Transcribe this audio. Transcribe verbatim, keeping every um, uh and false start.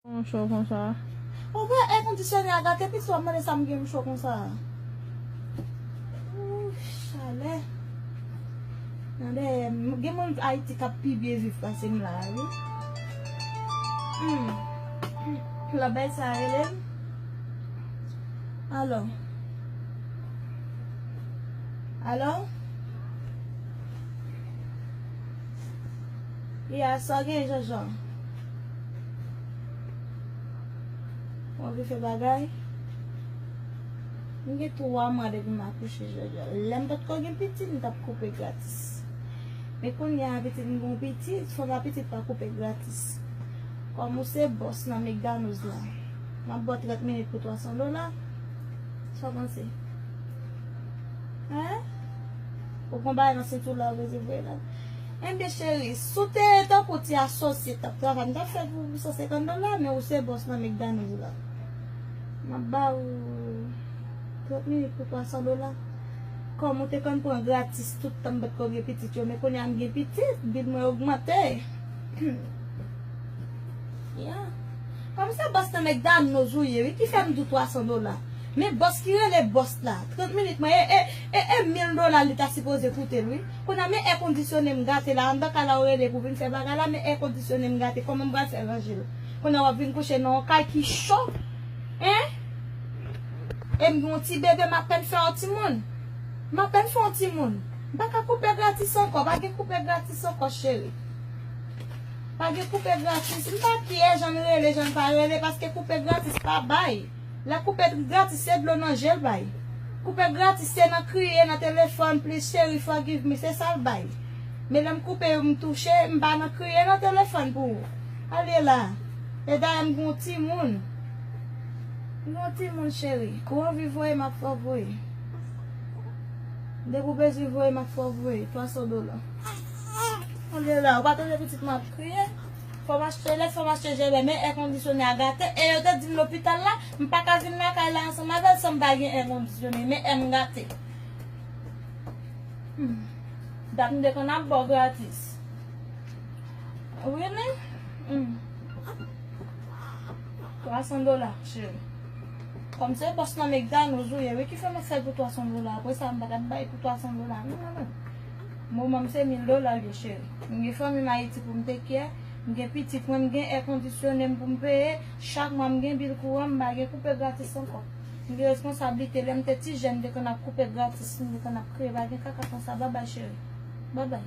Yon cho konsa. Ou wè èkondisyonè a gate pitit w ap mande sa m gen yon cho konsa. Ou chalè. Nan dèyè m, gen moun Ayiti k ap pi byen viv pase m la wi. Hmm. Lòt bagay sa rele m. Alo. Alo? Ya, sa w gen, Jojo? Ou anvi fè bagay? M gen twa mwa depi m akouche, Jojo. Lè m potko gen pitit, m t ap koupe gratis. Men kounye a pitit m gen yon pitit, fò pa pitit pa koupe gratis. Kòm ou se bòs nan McDonald's la, m ap ba w trant minit pou twa san dola. Sa w panse? Hein? Ou gon bagay nan senti w la, ou bezwen voye la. Enben, cheri, si w te tankou ti asosye t ap travay, m t ap fè l pou san senkant dola, men ou se bòs nan McDonald's la. M ap ba ou trant minit pou twa san dola. Kòm ou te konn pran gratis tout tan m potko gen pitit yo, men kounye a m gen pitit, bil mwen ogmante. Ya. Kòm se bòs nan McDonald's ou ye, wi, ki fè m di w twa san dola. Men bòs ki rele bòs la, trant minit mwen, e, e, e, e mil dola li ta sipoze koute l, wi. Kounye a, men èkondisyone m gate la, anndan kay la ou rele pou vin fè bagay la, men èkondisyone m gate, kòman m pral fè ranje l? Kounye a w ap vin kouche nan yon kay ki cho, en? E m gen yon ti bebe, m apèn fè yon timoun. M apèn fè yon timoun. M pa ka koupe gratis ankò, pa gen koupe gratis ankò, cheri. Pa gen koupe gratis. M pa kè jan l rele, jan l pa rele, paske koupe gratis pa bay. Lè koupe gratis, se dlo nan je l bay. Koupe gratis, se nan kriye nan telefòn, "Please, cheri, forgive me," se sa l bay. Men lè m koupe, m touche, m pa nan kriye nan telefòn pou ou. Ale la. E dayè, m gen yon timoun. M gen yon timoun, cheri. Ou anvi voye, m ap fè w voye. Depi w bezwen voye, m ap fè w voye. Twa san dola. Ale la. Ou pa tande pitit mwen ap kriye? Fò m achte lèt, fò m achte jèlè, men èkondisyone a gate. E yo te di m lopital la, m pa ka vin lakay la ansanm avè l san m pa gen èkondisyone. Men è m gate. Hmm. Dat m te konn ap ba w gratis. Really? Hmm. Twa san dola, cheri. Kòm se bòs nan McDonald's ou ye, wi, ki fè m ap fè l pou twa san dola. Apre sa, m pa t ap bay pou twa san dola, non, non, non. Moman m se mil dola l ye, cheri. M gen fanmi m Ayiti pou m take care. M gen pitit mwen, m gen èkondisyone m pou m peye. Chak mwa, m gen bil kouran, m pa gen koupe gratis ankò. M gen responsablite. Lè m te ti jèn, m te konn ap koupe gratis, m te konn ap kriye. Pa gen kaka konsa. Babay, cheri. Babay.